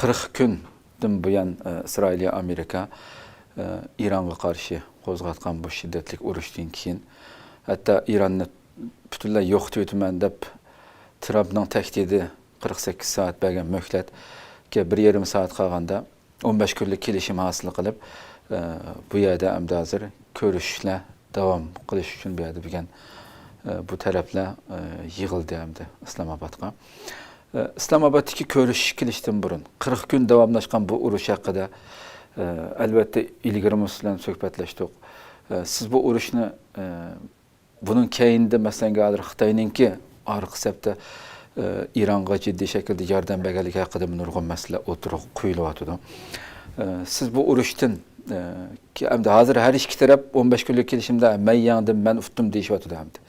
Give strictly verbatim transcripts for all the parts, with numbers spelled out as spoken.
قىرىق كۈندىن بۇيان، ئە، ئىسرائىلىيە، ئامېرىكا، ئە، ئىرانغا قارشى قوزغاتقان بۇ شىددەتلىك ئۇرۇشتىن كېيىن، ھەتتا ئىراننى پۈتۈنلەي يوقىتىۋېتىمەن دەپ، ترامپنىڭ تەھدىتى، قىرىق سەككىز سائەت بەرگەن مۆھلەتكە بىر يېرىم سائەت قالغاندا، ئون بەش كۈنلۈك كېلىشىم ھاسىل قىلىپ، ئە، بۇ يەردە ئەمدى ھازىر كۆرۈشۈشلەر داۋام قىلىش ئۈچۈن بۇ يەردە بۈگۈن، ئە، بۇ تەرەپلەر، ئە، يىغىلدى ئەمدى ئىسلامئابادقا. ئە، ئىسلامئابادتىكى كۆرۈشۈش كېلىشتىن بۇرۇن، قىرىق كۈن داۋاملاشقان بۇ ئۇرۇش ھەققىدە، ئە، ئەلۋەتتە، ئىلگىرىمۇ سىز بىلەن سۆھبەتلەشتۇق. ئە، سىز بۇ ئۇرۇشنى، ئە، بۇنىڭ كەينىدە، مەسىلەن، ھازىر خىتاينىڭكى ئارقا سەپتە، ئى، ئىرانغا جىددىي شەكىلدە ياردەم بەرگەنلىكى ھەققىدە نۇرغۇن مەسىلە ئوتتۇرىغا قويۇلۇۋاتىدۇ. ئى، سىز بۇ ئۇرۇشتىن، ئى، كى-، ئەمدى ھازىر ھەر ئىككى تەرەپ ئون بەش كۈنلۈك كېلىشىمدە، «مەن يەڭدىم، مەن ئۇتتۇم» دېيىشىۋاتىدۇ ئەمدى.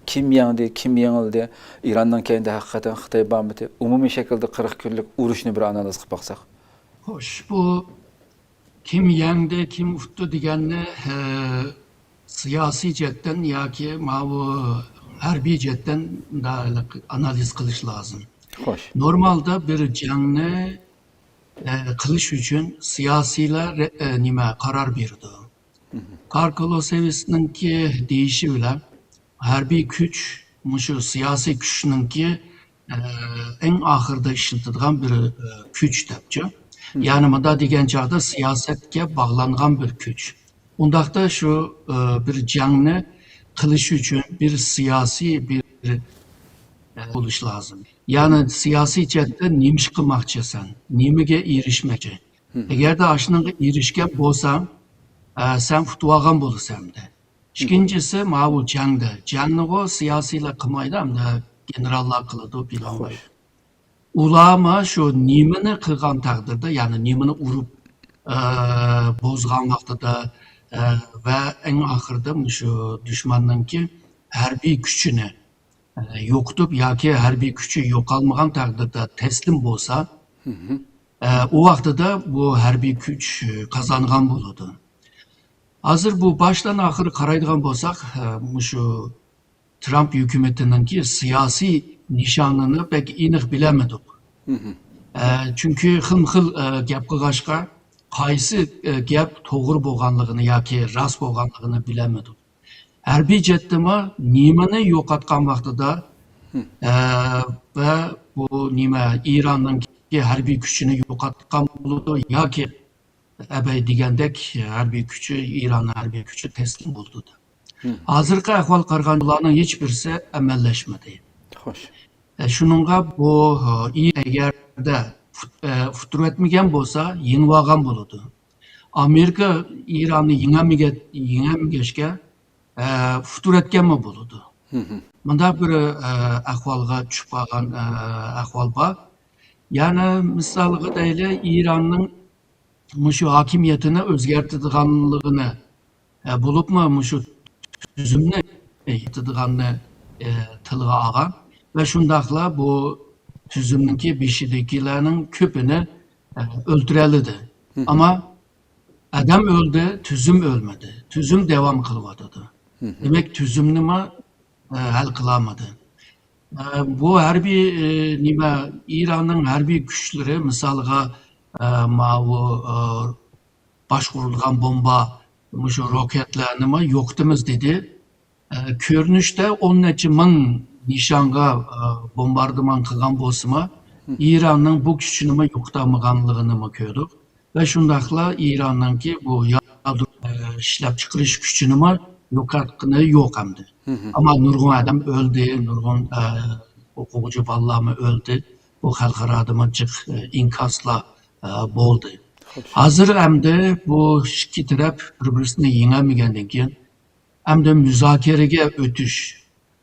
كىم يەڭدى، كىم يېڭىلدى، ئىراننىڭ كەينىدە ھەقىقەتەن خىتاي بارمىدى؟ ئومۇمىي شەكىلدە قىرىق كۈنلۈك ئۇرۇشنى بىر ئانالىز قىلىپ باقساق. خوش، بۇ كىم يەڭدى، كىم ئۇتتى دېگەننى، ھە، سىياسىي جەھەتتىن ياكى ماۋۇ ھەربىي جەھەتتىن مۇنداق ئانالىز قىلىش لازىم. خوش. نورمالدا بىر جەڭنى، ئە، قىلىش ئۈچۈن سىياسىيلار، ئە، نېمە، قارار بېرىدۇ. كار كلوسېۋىسنىڭكى دېيىشى بىلەن، ھەربىي كۈچ مۇشۇ سىياسىي كۈچنىڭكى، ئە، ئەڭ ئاخىرىدا ئىشلىتىدىغان بىر، ئە، كۈچ دەپچۇ. يەنى مۇنداق دېگەن چاغدا سىياسەتكە باغلانغان بىر كۈچ. ئۇنداقتا شۇ، ئە، بىر جەڭنى قىلىش ئۈچۈن بىر سىياسىي بىر، ئە، بولۇش لازىم. يەنى سىياسىي جەھەتتە نېمە ئىش قىلماقچىسەن؟ نېمىگە ئېرىشمەكچى؟ ئەگەردە ئاشۇنىڭغا ئېرىشكەن بولساڭ، ئە، سەن ئۇتۇۋالغان بولىسەن ئەمدى. ئىككىنچىسى، ماۋۇ جەڭدە. جەڭنىغۇ سىياسىيلار قىلمايدۇ، ئەمدى گېنېراللار قىلىدۇ، پىلانلايدۇ. خوش. ئۇلارمۇ شۇ نېمىنى قىلغان تەقدىردە، يەنى نېمىنى ئۇرۇپ، ئە، بوزغان ۋاقتىدا، ئە، ۋە ئەڭ ئاخىرىدا مۇشۇ دۈشمەننىڭكى ھەربىي كۈچىنى، ئە، يوقىتىپ ياكى ھەربىي كۈچى يوقالمىغان تەقدىردە تەسلىم بولسا، ئە، ئۇ ۋاقتىدا بۇ ھەربىي كۈچ، ئە، قازانغان بولىدۇ. ھازىر بۇ باشتىن ئاخىر قارايدىغان بولساق، ئە، مۇشۇ ترامپ ھۆكۈمىتىنىڭكى سىياسىي نىشانىنى بەك ئېنىق بىلەلمىدۇق. ئە، چۈنكى خىلمۇخىل، ئە، گەپ قىلغاچقا، قايسى، ئە، گەپ توغرا بولغانلىقىنى ياكى راست بولغانلىقىنى بىلەلمىدۇق. ھەربىي جەھەتتىمۇ نېمىنى يوقاتقان ۋاقتىدا، ئە، ۋە بۇ نېمە، ئىراننىڭكى ھەربىي كۈچىنى يوقاتقان بولىدۇ ياكى ئەبەي دېگەندەك ھەربىي كۈچى، ئىراننىڭ ھەربىي كۈچى تەسلىم بولىدۇ دەپ. ھازىرقى ئەھۋال قارىغاندا، بۇلارنىڭ ھېچ بىرسى ئەمەللەشمىدى. خوش. ئە، شۇنىڭغا بۇ، ئە، ئەگەردە ئۇت-، ئە، ئۇتتۇرۇۋەتمىگەن بولسا، يېڭىۋالغان بولىدۇ. ئامېرىكا ئىراننى يېڭەلمىگە-، يېڭەلمىگەچكە، ئە، ئۇتتۇرۇۋەتكەنمۇ بولىدۇ. مۇنداق بىر، ئە، ئەھۋالغا چۈشۈپ قالغان، ئە، ئەھۋال بار. يەنى مىسالغا دەيلى، ئىراننىڭ مۇشۇ ھاكىمىيىتىنى ئۆزگەرتىدىغانلىقىنى، ئە، بولۇپمۇ مۇشۇ تۈزۈمنى يېتىدىغاننى، ئە، تىلغا ئالغان ۋە شۇنداقلا بۇ تۈزۈمنىڭكى بېشىدىكىلەرنىڭ كۆپىنى، ئە، ئۆلتۈرەلىدى. ئەمما ئادەم ئۆلدى، تۈزۈم ئۆلمىدى. تۈزۈم داۋام قىلىۋاتىدۇ. دېمەك، تۈزۈمنىمۇ، ئە، ھەل قىلالمىدى. ئە، بۇ ھەربىي، ئە، نېمە، ئىراننىڭ ھەربىي كۈچلىرى، مىسالغا، ئە، ماۋۇ، ئە، باشقۇرۇلغان بومبا، مۇشۇ روكېتلارنىمۇ يوقىتىمىز دېدى. ئە، كۆرۈنۈشتە ئون نەچچە مىڭ نىشانغا، ئە، بومباردىمان قىلغان بولسىمۇ، ئىراننىڭ بۇ كۈچىنىمۇ يوقىتالمىغانلىقىنىمۇ كۆردۇق. ۋە شۇنداقلا ئىراننىڭكى بۇ يادرو، ئە، ئىشلەپچىقىرىش كۈچىنىمۇ يوقاتقىنى يوق ئەمدى. ئەمما نۇرغۇن ئادەم ئۆلدى، نۇرغۇن، ئە، ئوقۇغۇچى بالىلارمۇ ئۆلدى. بۇ خەلقئارادىمۇ جىق، ئە، ئىنكاسلار، ئە، بولدى. خوش. ھازىر ئەمدى بۇ ئىككى تەرەپ بىر-بىرسىنى يېڭەلمىگەندىن كېيىن، ئەمدى مۇزاكىرىگە ئۆتۈش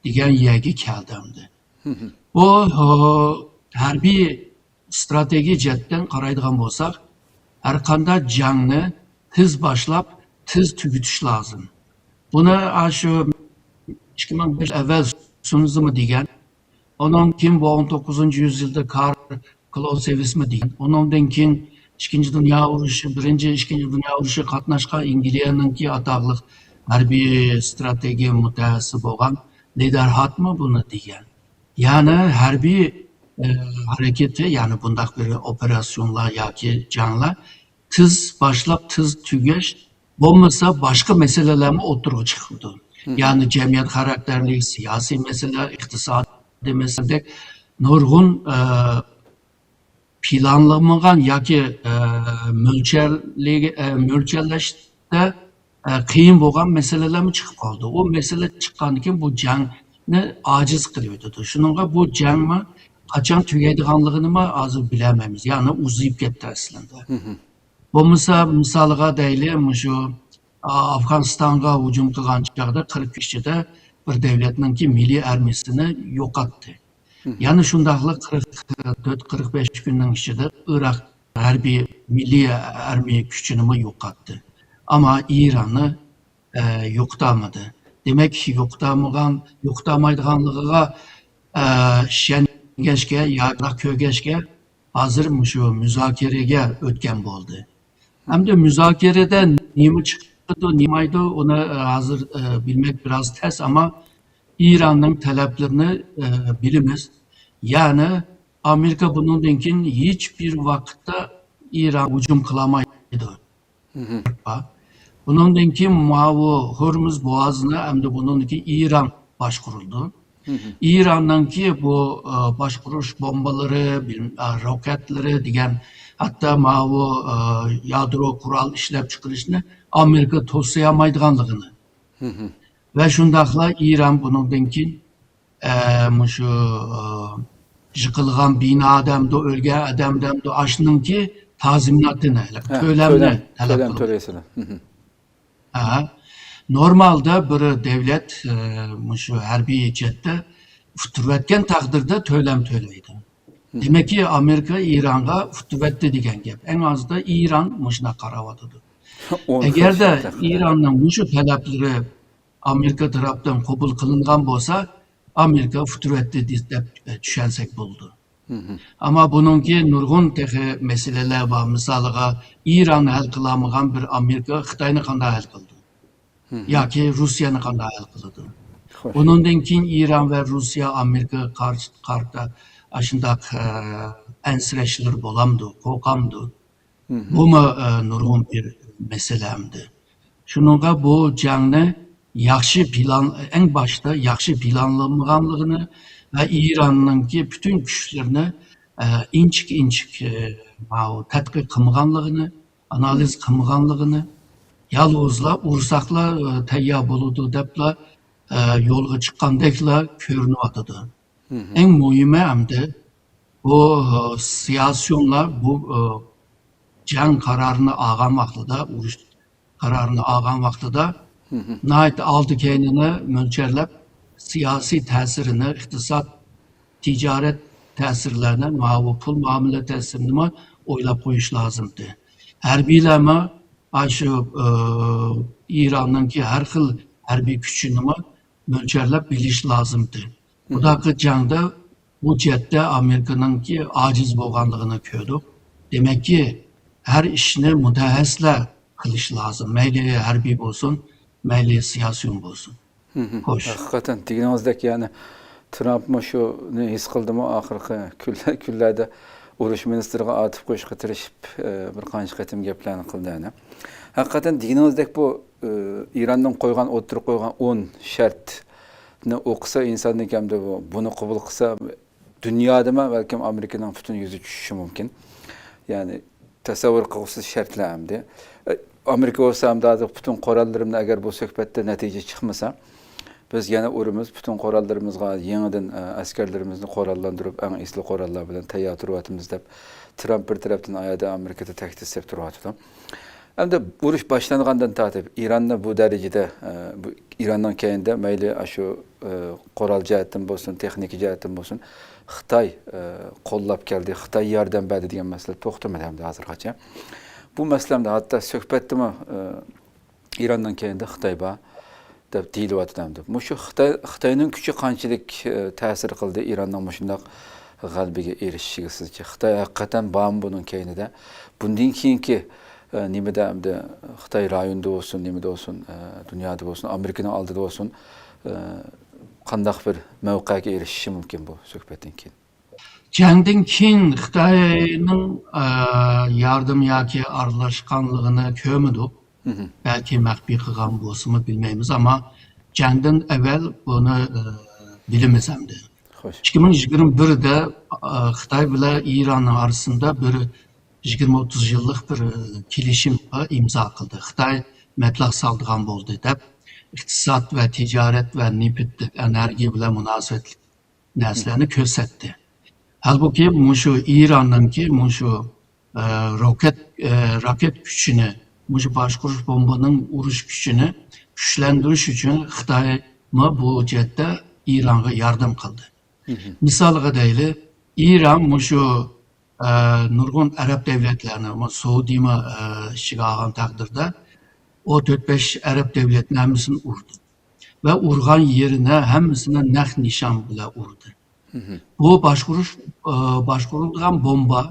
دېگەن يەرگە كەلدى ئەمدى. بۇ، ئە، ھەربىي ئىستراتېگىيە جەھەتتىن قارايدىغان بولساق، ھەرقانداق جەڭنى تېز باشلاپ، تېز تۈگىتىش لازىم. بۇنى ئاشۇ ئىككى مىڭ بەش ئەۋەل سۇنزىمۇ دېگەن. ئۇنىڭدىن كېيىن بۇ ئون توققۇزىنچى يۈزيىلدا كار كلوسېۋىسمۇ دېگەن. ئۇنىڭدىن كېيىن ئىككىنچى دۇنيا ئۇرۇشى، بىرىنچى، ئىككىنچى دۇنيا ئۇرۇشىغا قاتناشقان ئەنگلىيەنىڭكى ئاتاقلىق ھەربىي ئىستراتېگىيە مۇتەخەسسىسى بولغان لېدەرھاتمۇ بۇنى دېگەن. يەنى ھەربىي ئە، ھەرىكىتى، يەنى بۇنداق بىر ئوپېراتسىيونلار ياكى جەڭلەر تېز باشلاپ، تېز تۈگەش، بولمىسا باشقا مەسىلىلەرمۇ ئوتتۇرىغا چىقىدۇ. يەنى جەمئىيەت خاراكتېرلىك سىياسىي مەسىلىلەر، ئىقتىسادىي مەسىلىدەك نۇرغۇن، ئە، پىلانلانمىغان ياكى، ئە، مۆلچەرلىگە-، ئە، مۆلچەرلەشتە، ئە، قىيىن بولغان مەسىلىلەرمۇ چىقىپ قالىدۇ. ئۇ مەسىلە چىققاندىن كېيىن بۇ جەڭنى ئاجىز قىلىۋېتىدۇ. شۇنىڭغا بۇ جەڭمۇ قاچان تۈگەيدىغانلىقىنىمۇ ھازىر بىلەلمەيمىز. يەنى ئۇزىيىپ كەتتى ئەسلىندە. بولمىسا، مىسالىغا دەيلى، مۇشۇ، ئا، ئافغانىستانغا ھۇجۇم قىلغان چاغدا قىرىق كۈن ئىچىدە بىر دۆلەتنىڭكى مىللىي ئارمىيىسىنى يوقاتتى. يەنە شۇنداقلا قىرىق تۆت، قىرىق بەش كۈننىڭ ئىچىدە ئىراق ھەربىي، مىللىي ئارمىيە كۈچىنىمۇ يوقاتتى. ئەمما ئىراننى، ئە، يوقىتالمىدى. دېمەك، يوقىتالمىغان، يوقىتالمايدىغانلىقىغا، ئە، ئىشەنگەچكە ياكى كۆرگەچكە، ھازىر مۇشۇ مۇزاكىرىگە ئۆتكەن بولدى. ئەمدى مۇزاكىرىدە نېمە چىقىدۇ، نېمايدۇ، ئۇنى، ئە، ھازىر، ئە، بىلمەك بىراز تەس، ئەمما ئىراننىڭ تەلەپلىرىنى، ئە، بىلىمىز. يەنى ئامېرىكا بۇنىڭدىن كېيىن ھېچبىر ۋاقىتتا ئىران ھۇجۇم قىلالمايدۇ. بۇنىڭدىن كېيىن ماۋۇ ھورمۇز بوغازىنى ئەمدى بۇنىڭدىن كېيىن ئىران باشقۇرىدۇ. ئىراننىڭكى بۇ، ئە، باشقۇرۇش بومبىلىرى، بىل-، ئە، روكەتلىرى دېگەن، ھەتتا ماۋۇ، ئە، يادرو قورال ئىشلەپچىقىرىشنى ئامېرىكا توسىيالمايدىغانلىقىنى ۋە شۇنداقلا ئىران بۇنىڭدىن كېيىن، ئە، مۇشۇ، ئە، يىقىلغان بىنا دەمدۇ، ئۆلگەن ئادەم دەمدۇ، ئاشۇنىڭكى تازىمىناتىنى، ھە، تۆلەمنى تۆلەم، تەلەپ تۆلەم قىلىدۇ. تۆلەيسىلەر. ھە. نورمالدا بىر دۆلەت، ئە، مۇشۇ ھەربىي جەھەتتە ئۇتتۇرۇۋەتكەن تەقدىردە تۆلەم تۆلەيدۇ. دېمەككى، ئامېرىكا ئىرانغا ئۇتتۇرۇۋەتتى دېگەن گەپ. ئەڭ ئازدا ئىران مۇشۇنداق قاراۋاتىدۇ. ئون ئەگەردە پىرسەنت تەقدىر. ئىراننىڭ مۇشۇ تەلەپلىرى ئامېرىكا تەرەپتىن قوبۇل قىلىنغان بولسا، ئامېرىكا ئۇتتۇرۇۋەتتى دەپ، ئە، چۈشەنسەك بولىدۇ. ئەمما بۇنىڭكى نۇرغۇن تېخى مەسىلىلەر بار. مىسالىغا، ئىران ھەل قىلالمىغان بىر ئامېرىكا خىتاينى قانداق ھەل قىلىدۇ؟ ياكى روسىيەنى قانداق ھەل قىلىدۇ؟ خوش. بۇنىڭدىن كېيىن ئىران ۋە روسىيە ئامېرىكىغا قار-، قارىتا ئاشۇنداق، ئە، ئەنسىرەشلىرى بولامدۇ، قورقامدۇ؟ بۇمۇ، ئە، نۇرغۇن بىر مەسىلە ئەمدى. شۇنىڭغا بۇ جەڭنى ياخشى پىلان، ئەڭ باشتا ياخشى پىلانلانمىغانلىقىنى ۋە ئىراننىڭكى پۈتۈن كۈچلىرىنى، ئە، ئىنچىكە-ئىنچىكە، ئە، ماۋۇ تەتقىق قىلمىغانلىقىنى، ئانالىز قىلمىغانلىقىنى، يالغۇزلا ئۇرساقلا، ئە، تەييار بولىدۇ دەپلا، ئە، يولغا چىققاندەكلا كۆرۈنۈۋاتىدۇ. ئەڭ مۇھىمى ئەمدى بۇ، ئە، سىياسىيونلار بۇ، ئە، جەڭ قارارىنى ئالغان ۋاقتىدا، ئۇرۇش قارارىنى ئالغان ۋاقتىدا ناھايىتى ئالدى كەينىنى مۆلچەرلەپ، سىياسىي تەسىرىنى، ئىقتىساد، تىجارەت تەسىرلەرنى، ماۋۇ پۇل مۇئامىلە تەسىرىنىمۇ ئويلاپ قويۇش لازىمدى. ھەربىيلەرمۇ ئاشۇ، ئە، ئىراننىڭكى ھەر خىل ھەربىي كۈچىنىمۇ مۆلچەرلەپ بىلىش لازىمدى. بۇنداققى جەڭدە بۇ جەھەتتە ئامېرىكىنىڭكى ئاجىز بولغانلىقىنى كۆردۇق. دېمەككى، ھەر ئىشنى مۇتەخەسسىسلەر قىلىش لازىم. مەيلى ھەربىي بولسۇن، مەيلى سىياسىيون بولسۇن. خوش. ھەقىقەتەن دېگىنىڭىزدەك، يەنى ترامپمۇ شۇنى ھېس قىلدىمۇ، ئاخىرقى كۈنلەر، كۈنلەردە ئۇرۇش مىنىستىرىغا ئاتىپ قويۇشقا تىرىشىپ، ئە، بىر قانچە قېتىم گەپلەرنى قىلدى يەنە. ھەقىقەتەن دېگىنىڭىزدەك بۇ، ئە، ئىراننىڭ قويغان، ئوتتۇرىغا قويغان ئون شەرتنى ئوقۇسا ئىنساندىن كەمدە بۇ، بۇنى قوبۇل قىلسا، دۇنيادىمۇ بەلكىم ئامېرىكىنىڭ پۈتۈن يۈزى چۈشۈشى مۇمكىن. يەنى تەسەۋۋۇر قىلغۇسىز شەرتلەر ئەمدى. ئە، ئامېرىكا بولسا ئەمدى ھازىر پۈتۈن قوراللىرىمنى، ئەگەر بۇ سۆھبەتتە نەتىجە چىقمىسا، بىز يەنە ئۇرىمىز، پۈتۈن قوراللىرىمىزغا يېڭىدىن، ئە، ئەسكەرلىرىمىزنى قوراللاندۇرۇپ، ئەڭ ئېسىل قوراللار بىلەن تەييار تۇرۇۋاتىمىز دەپ، ترامپ بىر تەرەپتىن ئايادا ئامېرىكىدا تەھدىت سېلىپ تۇرۇۋاتىدۇ. ئەمدى ئۇرۇش باشلانغاندىن تارتىپ ئىراننى بۇ دەرىجىدە، ئە، بۇ ئىراننىڭ كەينىدە مەيلى ئاشۇ، ئە، قورال جەھەتتىن بولسۇن، تېخنىكا جەھەتتىن بولسۇن، خىتاي، ئە، قوللاپ كەلدى، خىتاي ياردەم بەردى دېگەن مەسىلە توختىمىدى ئەمدى ھازىرغىچە. بۇ مەسىلە ئەمدى ھەتتا سۆھبەتتىمۇ، ئە، ئىراننىڭ كەينىدە خىتاي بار دەپ دېيىلىۋاتىدۇ ئەمدى. مۇشۇ خىتاي، خىتاينىڭ كۈچى قانچىلىك، ئە، تەسىر قىلدى ئىراننىڭ مۇشۇنداق غەلىبىگە ئېرىشىشىگە سىزچە؟ خىتاي ھەقىقەتەن بارمۇ بۇنىڭ كەينىدە؟ بۇندىن كېيىنكى، ئە، نېمىدە ئەمدى خىتاي رايوندا بولسۇن، نېمىدە بولسۇن، ئە، دۇنيادا بولسۇن، ئامېرىكىنىڭ ئالدىدا بولسۇن، ئە، قانداق بىر مەۋقەگە ئېرىشىشى مۇمكىن بۇ سۆھبەتتىن كېيىن؟ جەڭدىن كېيىن خىتاينىڭ، ئە، ياردەم ياكى ئارىلاشقانلىقىنى كۆرمىدۇق. مھم. بەلكى مەخپىي قىلغان بولسىمۇ بىلمەيمىز، ئەمما جەڭدىن ئەۋۋەل بۇنى، ئە، بىلىمىز ئەمدى. خوش. ئىككى مىڭ يىگىرمە بىردە، ئە، خىتاي بىلەن ئىراننىڭ ئارىسىندا بىر يىگىرمە ئوتتۇز يىللىق بىر، ئە، كېلىشىم ئىمزا قىلدى. خىتاي مەبلەغ سالىدىغان بولدى دەپ، ئىقتىساد ۋە تىجارەت ۋە نېفىت، ئېنېرگىيە بىلەن مۇناسىۋەتلىك نەرسىلەرنى كۆرسەتتى. ھالبۇكى، مۇشۇ ئىراننىڭكى مۇشۇ، ئە، روكەت، ئە، راكېت كۈچىنى، مۇشۇ باشقۇرۇش بومبىنىڭ ئۇرۇش كۈچىنى كۈچلەندۈرۈش ئۈچۈن خىتايمۇ بۇ جەھەتتە ئىرانغا ياردەم قىلدى. مھم. مىسالغا دەيلى، ئىران مۇشۇ، ئە، نۇرغۇن ئەرەب دەۋلەتلەرنى، مۇ-، سعودىمۇ، ئە، ئىچىگە ئالغان تەقدىردە، ئۇ تۆت بەش ئەرەب دەۋلەتنى ھەممىسىنى ئۇردى. ۋە ئۇرغان يېرىنى ھەممىسىنى نەق نىشان بىلەن ئۇردى. مھم. بۇ باشقۇرۇش، ئە، باشقۇرۇلىدىغان بومبا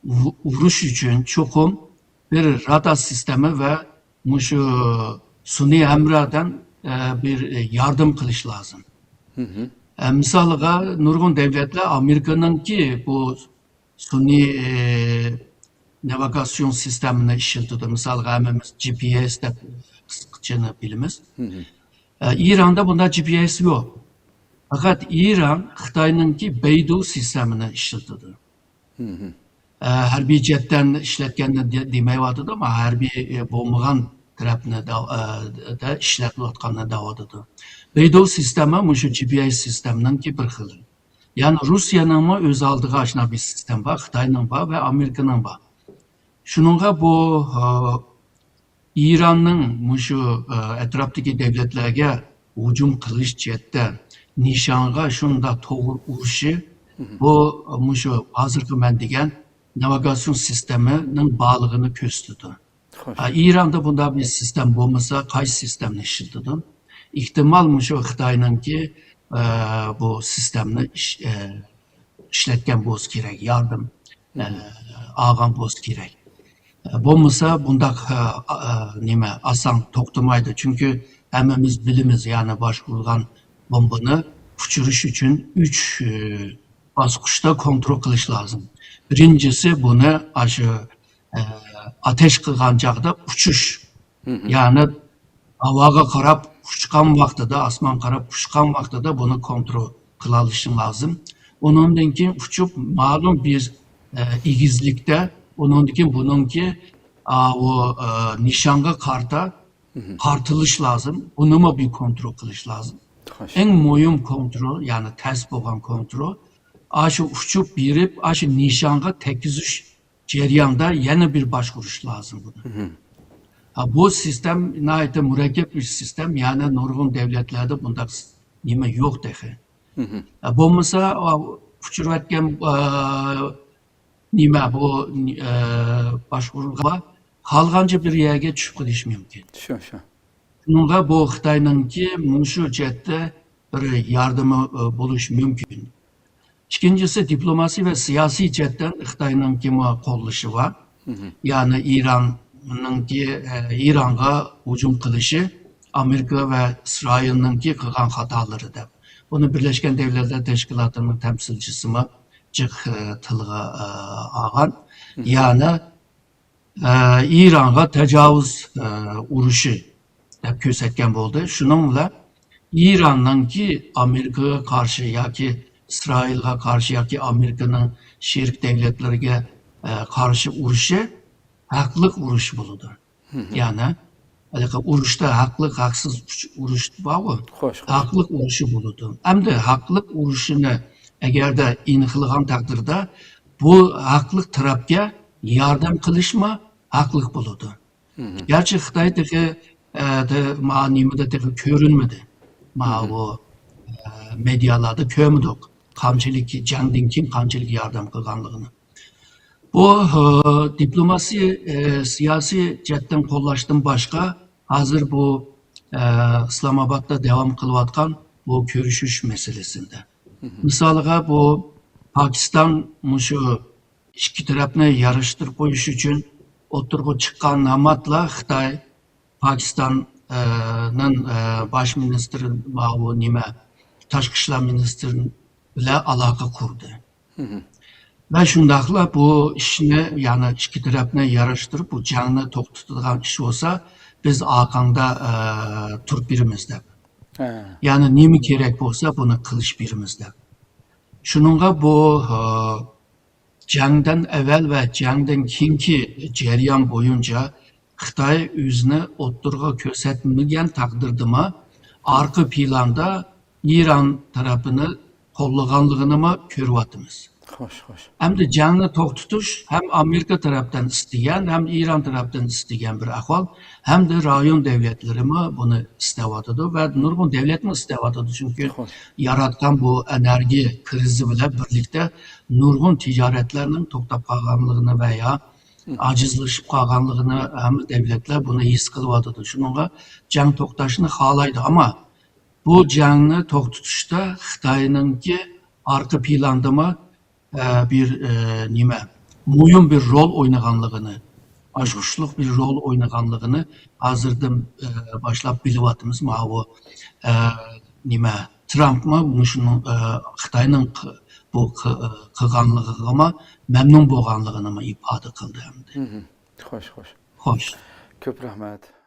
ئۇ-، ئۇرۇش ئۈچۈن چوقۇم بىر رادار سىستېما ۋە مۇشۇ سۈنئىي ھەمراھتىن، ئە، بىر ياردەم قىلىش لازىم. مھم. ئە، مىسالىغا، نۇرغۇن دەۋلەتلەر ئامېرىكىنىڭكى بۇ سۈنئىي، ئە، ناۋىگاتسىيون سىستېمىنى ئىشلىتىدۇ. مىسالغا، ھەممىمىز جى پى ئېس دەپ قىسقىچىنى بىلىمىز. مھم. ئە، ئىراندا بۇنداق جى پى ئېس يوق. پەقەت ئىران خىتاينىڭكى بەيدۇ سىستېمىنى ئىشلىتىدۇ. مھم. ئە، ھەربىي جەھەتتىن ئىشلەتكەننى دە-، دېمەيۋاتىدۇ، ئەمما ھەربىي، ئە، بولمىغان تەرەپنى دە-، ئە، دە ئىشلەتىۋاتقاننى دەۋاتىدۇ. بەيدۇ سىستېما مۇشۇ جى پى ئېس سىستېمىنىڭكى بىر خىلى. يەنى روسىيەنىڭمۇ ئۆز ئالدىغا ئاشۇنداق بىر سىستېما بار، خىتاينىڭ بار ۋە ئامېرىكىنىڭ بار. شۇنىڭغا بۇ، ئە، ئىراننىڭ مۇشۇ، ئە، ئەتراپتىكى دەۋلەتلەرگە ھۇجۇم قىلىش جەھەتتە نىشانغا شۇنداق توغرا ئۇرۇشى، مھم، بۇ، مۇشۇ ھازىرقى مەن دېگەن ناۋىگاتسىيون سىستېمىنىڭ بارلىقىنى كۆرسىتىدۇ. خوش. ئە، ئىراندا بۇنداق بىر سىستېما بولمىسا، قايسى سىستېمىنى ئىشلىتىدۇ؟ ئېھتىمال، مۇشۇ خىتاينىڭكى، ئە، بۇ سىستېمىنى ئىش-، ئە، ئىشلەتكەن بولسا كېرەك، ياردەم، ئە، مھم، ئالغان بولسا كېرەك. ئە، بولمىسا بۇنداق، ئە، ئە، نېمە، ئاسان توختىمايدۇ. چۈنكى ھەممىمىز بىلىمىز، يەنى باشقۇرۇلغان بومبىنى ئۇچۇرۇش ئۈچۈن ئۈچ، ئە، باسقۇچتا كونترول قىلىش لازىم. بىرىنچىسى، بۇنى ئاشۇ، ئە، ئاتەش قىلغان چاغدا ئۇچۇش. مھم. يەنى ھاۋاغا قاراپ ئۇچقان ۋاقتىدا، ئاسمانغا قاراپ ئۇچقان ۋاقتىدا بۇنى كونترول قىلالىشىڭ لازىم. ئۇنىڭدىن كېيىن ئۇچۇپ، مەلۇم بىر، ئە، ئېگىزلىكتە، ئۇنىڭدىن كېيىن بۇنىڭكى، ئاۋۇ، ئە، نىشانغا قارىتا، مھم، قارىتىلىش لازىم. بۇنىمۇ بىر كونترول قىلىش لازىم. خوش. ئەڭ مۇھىم كونترول، يەنى تەس بولغان كونترول، ئاشۇ ئۇچۇپ بېرىپ، ئاشۇ نىشانغا تەگكۈزۈش جەرياندا يەنە بىر باشقۇرۇش لازىم بۇنى. مھم. ھە، بۇ سىستېم ناھايىتى مۇرەككەپ بىر سىستېم، يەنى نۇرغۇن دەۋلەتلەردە بۇنداق س-، نېمە يوق تېخى. مھم. ھە، بولمىسا، ئا، ئۇچۇرۇۋەتكەن، ئا، نېمە بۇ، ئا، باشقۇرۇلغان خالىغانچە بىر يەرگە چۈشۈپ قېلىشى مۇمكىن. شۇ، شۇ. شۇنىڭغا بۇ خىتاينىڭكى مۇشۇ جەھەتتە بىر ياردىمى، ئا، بولۇشى مۇمكىن. ئىككىنچىسى، دىپلوماسىي ۋە سىياسىي جەھەتتىن خىتاينىڭكىمۇ قوللىشى بار. مھم. يەنى ئىراننىڭكى، ئە، ئىرانغا ھۇجۇم قىلىشى ئامېرىكا ۋە ئىسرائىلنىڭكى قىلغان خاتالىرى دەپ. بۇنى بىرلەشكەن دەۋلەتلەر تەشكىلاتىنىڭ تەمسىلچىسىمۇ جىق، ئە، تىلغا، ئە، ئالغان. مھم. يەنى ئە، ئىرانغا تاجاۋۇز، ئە، ئۇرۇشى دەپ كۆرسەتكەن بولدى. شۇنىڭ بىلەن ئىراننىڭكى ئامېرىكىغا قارشى ياكى ئىسرائىلغا قارشى ياكى ئامېرىكىنىڭ شېرىك دەۋلەتلىرىگە، ئە، قارشى ئۇرۇشى ھەقلىق ئۇرۇش بولىدۇ. مھم. يەنى، ھېلىقى ئۇرۇشتا ھەقلىق، ھەقسىز ئۇرۇش بارغۇ. خوش، خوش. ھەقلىق ئۇرۇشى بولىدۇ. ئەمدى ھەقلىق ئۇرۇشىنى ئەگەردە ئېنىقلىغان تەقدىردە، بۇ ھەقلىق تەرەپكە ياردەم قىلىشمۇ ھەقلىق بولىدۇ. مھم. گەرچە خىتاي تېخى، ئە، تە-، ما نېمىدە تېخى كۆرۈنمىدى. ما مھم. بۇ، ئە، مېدىيالاردا كۆرمىدۇق. قانچىلىك جەڭدىن كېيىن قانچىلىك ياردەم قىلغانلىقىنى. بۇ، ئە، دىپلوماسىي، ئە، سىياسىي جەھەتتىن قوللاشتىن باشقا، ھازىر بۇ، ئە، ئىسلامئابادتا داۋام قىلىۋاتقان بۇ كۆرۈشۈش مەسىلىسىدە. مھم. مىسالىغا، بۇ پاكىستان مۇشۇ ئىككى تەرەپنى يارىشتۇرۇپ قويۇش ئۈچۈن ئوتتۇرىغا چىققان ناماتلا خىتاي پاكىستان، ئە، نىڭ، ئە، باش مىنىستىرى، ماۋۇ نېمە، تاشقى ئىشلار مىنىستىرى بىلەن ئالاقە قۇردى. مھم. ۋە شۇنداقلا بۇ ئىشنى، يەنى ئىككى تەرەپنى ياراشتۇرۇپ، بۇ جەڭنى توختىتىدىغان ئىش بولسا، بىز ئارقاڭدا، ئە، تۇرۇپ بېرىمىز دەپ. ھە. يەنى نېمە كېرەك بولسا، بۇنى قىلىشىپ بېرىمىز دەپ. شۇنىڭغا بۇ، ئە، جەڭدىن ئەۋۋەل ۋە جەڭدىن كېيىنكى جەريان بويىچە خىتاي ئۆزىنى ئوتتۇرىغا كۆرسەتمىگەن تەقدىردىمۇ، ئارقا پىلاندا ئىران تەرەپىنى قوللىغانلىقىنىمۇ كۆرۈۋاتىمىز. خوش، خوش. ئەمدى جەڭنى توختىتىش ھەم ئامېرىكا تەرەپتىن ئىستىگەن، ھەم ئىران تەرەپتىن ئىستىگەن بىر ئەھۋال، ھەمدە رايون دەۋلەتلىرىمۇ بۇنى ئىستەۋاتىدۇ ۋە نۇرغۇن دەۋلەتمۇ ئىستەۋاتىدۇ، چۈنكى خوش. ياراتقان بۇ ئېنېرگىيە كىرىزى بىلەن بىرلىكتە نۇرغۇن تىجارەتلەرنىڭ توختاپ قالغانلىقىنى ۋە يا ئاجىزلىشىپ قالغانلىقىنى ھەممە دەۋلەتلەر بۇنى ھېس قىلىۋاتىدۇ. شۇنىڭغا جەڭ توختاشنى خالايدۇ. ئەمما بۇ جەڭنى توختىتىشتا خىتاينىڭكى ئارقا پىلاندىمۇ، ئە، بىر، ئە، نېمە، مۇھىم بىر رول ئوينىغانلىقىنى، ئاچقۇچلۇق بىر رول ئوينىغانلىقىنى ھازىردىن، ئە، باشلاپ بىلىۋاتىمىز. ماۋۇ، ئە، نېمە، ترامپمۇ مۇشۇنىڭ، ئە، خىتاينىڭ قى-، بۇ قى-، قىلغانلىقىغىمۇ مەمنۇن بولغانلىقىنىمۇ ئىپادە قىلدى ئەمدى. مهم. خوش، خوش. خوش. كۆپ رەھمەت.